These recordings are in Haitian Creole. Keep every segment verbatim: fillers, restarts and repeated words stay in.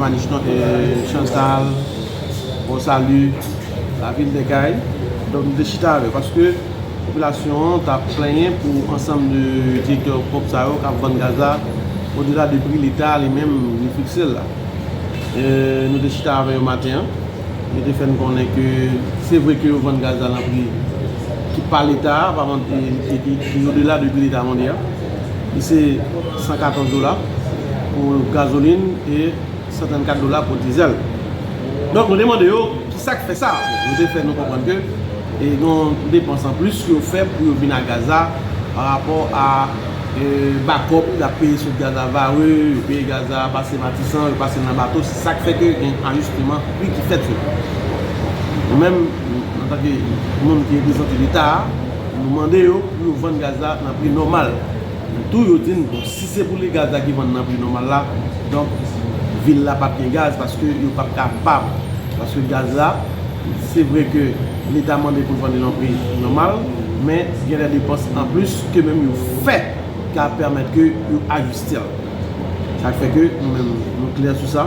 Manich, non, e, Chantal, Bon Salut, lavil dè Kay. Donk, nou te chita avè yo, paske popilasyon an t ap plenyen pou ansanm de direktè ponp sa yo k ap vann gaz la odela de pri Leta li menm li fikse l la. E, nou te chita avè yo maten an. Yo te fè n konnen ke se vre ke yo vann gaz la nan pri ki pa Leta a, pa mande, e, e, e, e odela de pri Leta a mande a. E se san katòz dola pou gazolin e san trannkat dola pou dizèl. Donk, nou te mande yo ki sa k fè sa. Nou te fè nou konprann ke e gen yon depans anplis ke yo fè pou yo vin ak gaz la pa rapò a, e, bakòp y ap peye sot gaz la Vare, yo peye gaz la pase Matisan, yo pase l nan bato. Se sa k fè ke gen ajisteman pri ki fèt sou yo. Nou menm, antanke moun ki reprezante Leta a, nou mande yo pou yo vann gaz la nan pri nòmal. Men tou, yo di n, bon, si se pou li gaz la ki vann nan pri nòmal la, donk, vil la p ap gen gaz paske yo p ap kapab. Paske gaz la, se vre ke Leta mande pou l vann li nan pri nòmal, men gen de depans anplis ke menm yo fè ki ap pèmèt ke yo ajiste l. Sa k fè ke nou menm, nou klè sou sa.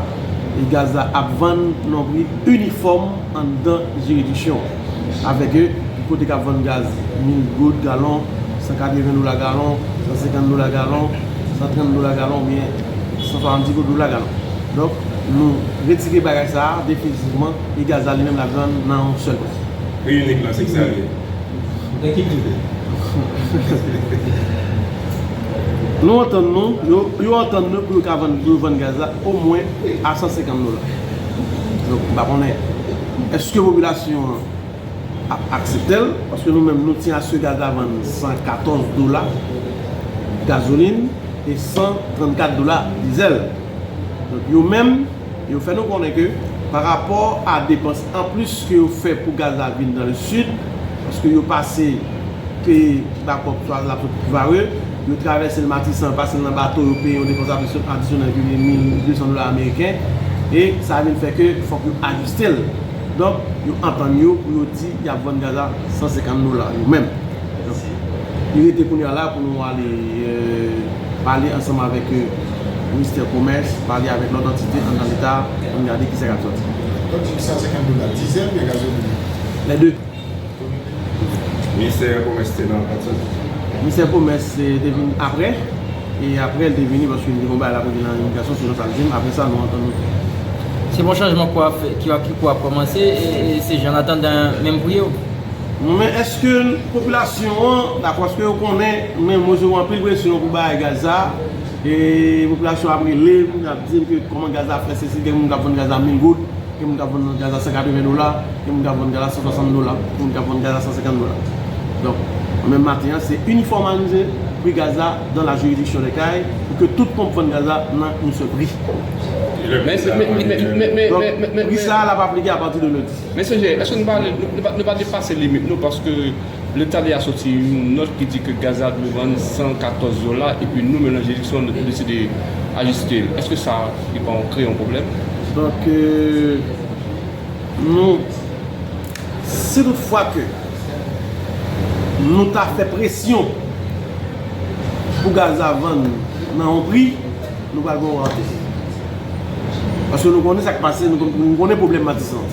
E gaz la ap vann nan pri inifòm anndan jiridiksyon. Avèk, e, kote k ap vann gaz mil goud galon, san katreven dola galon, san senkant dola galon, san trant dola galon, oubyen san swasanndis goud dola galon. Donk, nou retire bagay sa a definitivman, e gaz la li menm l ap vann nan yon sèl pri. Pri inik la, se ki sa l ye? Nou antann nou, yo, yo antann nou pou yo ka vann, pou yo vann gaz la omwen a san senkant dola. Donk, m pa konnen èske popilasyon an ap aksepte l, paske nou menm nou tyen aske gaz la vann san katòz dola gazolin e san trannkat dola dizèl. Donk, yo menm, yo fè nou konnen ke pa rapò a depans anplis ke yo fè pou gaz la vin nan le sid, paske yo pase peye bakòp swa l ap sot Vare, yo travèse l Matisan, pase l nan bato, yo peye yon depans adisyon-, adisyonèl ki vin mil de san dola ameriken, e sa vin fè ke fòk yo ajiste l. Donk, yo antann yo pou yo di y ap vann gaz la san senkant dola, yo menm. Donk, li rete kounye a la pou nou ale, e, pale ansanm avèk, e, ministè komès, pale avèk lòt antite anndan Leta, pou n gade kisa k ap sòti. Donk, san senkant dola dizèl oubyen gazolin? Lè de. Ministè komès te nan kòd sa? Ministè komès, e, te vin apre. E apre, l te vini paske li te gon bagay la kote nan imigrasyon, selon sa l di m. Apre sa, nou antann nou. Se bon chanjman ki ap fè, ki ap, ki ap kòmanse, e, e se jan n atandan menm pri yo. Non, men èske popilasyon an, dakò, èske yo konnen, men mwen, se yon anpil presyon pou bagay gaz sa, e popilasyon ap rele m, ap di m ke kòman gaz la fè, se si gen moun k ap vann gaz la mil goud, gen moun k ap vann gaz la san katreven dola, gen moun k ap vann gaz la san swasant dola, gen moun k ap vann gaz la san senkant dola. Donk, menm maten an, se inifòmize pri gaz la dans la juridiction des Cayes pou ke tout ponp vann gaz la nan yon sèl pri. Men, men, men, men, men, men, men, men, men, Donk, men, men, pri men, sa a, l ap aplike apati de lendi. Men, Senjè, èske nou pa, nou, nou pa, nou pa depase limit nou? Paske Leta deja soti yon nòt ki di ke gaz la dwe vann san katòz dola, epi nou menm nan jiridiksyon, nou deside ajiste l. Èske sa, li pa kreye yon pwoblèm? Donk, e, nou, si tout fwa ke nou ta fè presyon pou gaz la vann nan yon pri, nou pral gen yon rate. Paske nou konnen sa k pase, nou konn, nou konnen pwoblèm Matisan.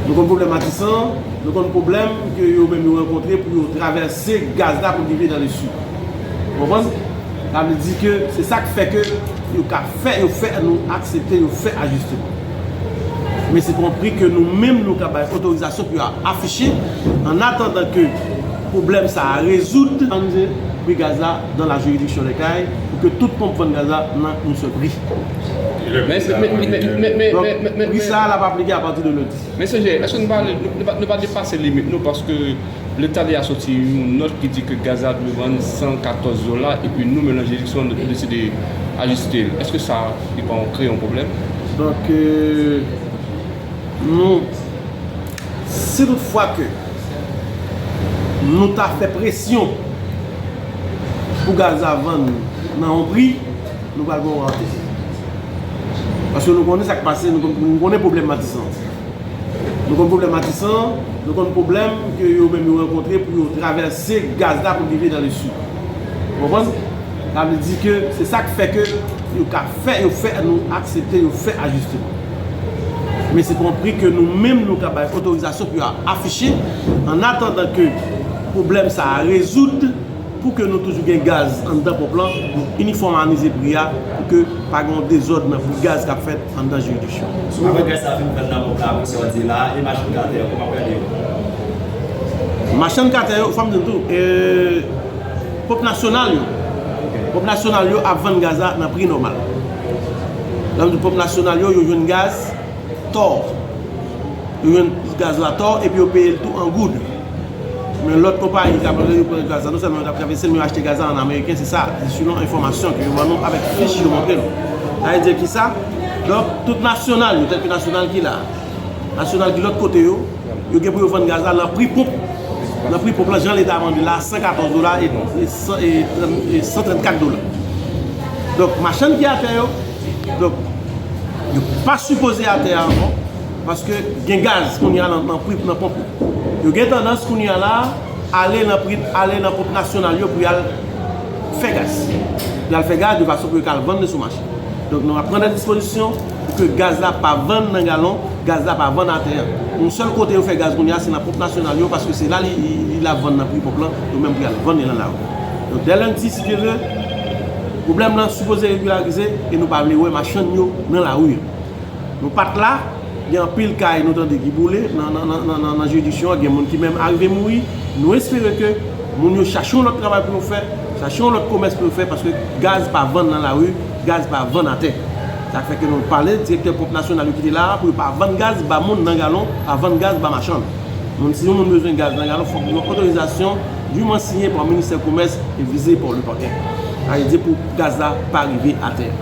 Nou konn pwoblèm Matisan, nou konn pwoblèm ke yo menm yo rankontre pou yo travèse gaz la pou l rive nan le sid. Ou konprann? Sa vle di ke se sa k fè ke yo ka fè, yo fè nou aksepte, yo fè ajisteman. Men se pa yon pri ke nou menm nou ka bay otorizasyon pou yo afiche, an atandan ke pwoblèm sa a rezoud, ann di pri gaz la dans la juridiction des Cayes, pou ke tout ponp vann gaz la nan yon sèl pri. Men, men, men, men, men, men, men, men, Donk, men, men, pri men, sa a, l ap aplike apati de lendi. Men, Senjè, èske nou pa, nou, nou pa, nou pa depase limit nou? Paske Leta deja soti yon nòt ki di ke gaz la dwe vann san katòz dola, epi nou menm nan jiridiksyon, nou deside ajiste l. Èske sa, li pa kreye yon pwoblèm? Donk, e, nou, si tout fwa ke nou ta fè presyon pou gaz la vann nan yon pri, nou pral gen yon rate. Paske nou konnen sa k pase, nou konn, nou konnen pwoblèm Matisan. Nou konn pwoblèm Matisan, nou konn pwoblèm ke yo menm yo rankontre pou yo travèse gaz la pou l rive nan le sid. Ou konprann? Sa vle di ke se sa k fè ke Yo ka fè, yo fè, nou aksepte, yo fè ajisteman. Men se pou yon pri ke nou menm nou ka bay otorizasyon pou yo afiche, an atandan ke pwoblèm sa a rezoud, pou ke nou toujou gen gaz anndan ponp lan, nou inifòmize pri a, pou ke pa gen yon dezòd nan pri gaz k ap fèt anndan jiridiksyon. Sou apre gaz sa fin vann nan ponp la, apre sa w di la, e machann katè yo, kòman w gade yo? Machann katè yo, fò m di n tou, e, ponp nasyonal yo. Ponp nasyonal yo ap vann gaz la nan pri nòmal. Lè m di ponp nasyonal yo, yo jwenn gaz tò. Yo jwenn gaz la tò epi yo peye l tou an goud. Men lòt konpayi k ap, yo pran gaz la, non sèlman yo t ap travèse l, men yo achte gaz la an ameriken, se sa, se selon enfòmasyon ke yo ban nou avèk fich yo montre nou. Sa vle di ki sa? Donk, tout nasyonal yo, tèl ke nasyonal ki la, nasyonal ki lòt kote yo, yo gen pou yo vann gaz la nan pri ponp. Nan pri ponp lan, jan Leta mande la, san katòz dola e, e san, e, e san trannkat dola. Donk, machann ki atè yo, donk, yo pa sipoze atè a ankò, paske gen gaz kounye a nan, nan pri, nan ponp yo. Yo gen tandans kounye a la, ale nan pri, ale nan ponp nasyonal yo pou y al fè gaz. Pou y al fè gaz de fason pou yo ka al vann li sou mache. Donk, nou ap pran dè dispozisyon pou ke gaz la pa vann nan galon, gaz la pa vann atè a. Yon sèl kote yo fè gaz kounye a, se nan ponp nasyonal yo, paske se la li, li, li la vann nan pri ponp lan, yo menm pou y al vann li nan lari. Donk, dè lendi, si Dye vle, pwoblèm lan sipoze regilarize e nou pa vle wè machann yo nan lari a. Nou pa t la, gen anpil kay nou tande ki boule nan, nan, nan, nan, nan, nan jiridiksyon an, gen moun ki menm arive mouri. Nou espere ke moun yo chache yon lòt travay pou yo fè, chache yon lòt komès pou yo fè, paske gaz pa vann nan lari, gaz pa vann atè. Sa fè ke nou pale direktè ponp nasyonal yo ki te la a pou yo pa vann gaz ba moun nan galon, pa vann gaz ba machann. Moun, si yon moun bezwen gaz nan galon, fòk gen yon otorizasyon diman siyen pa ministè komès e vize pa le pakè. Sa vle di pou gaz la pa rive atè.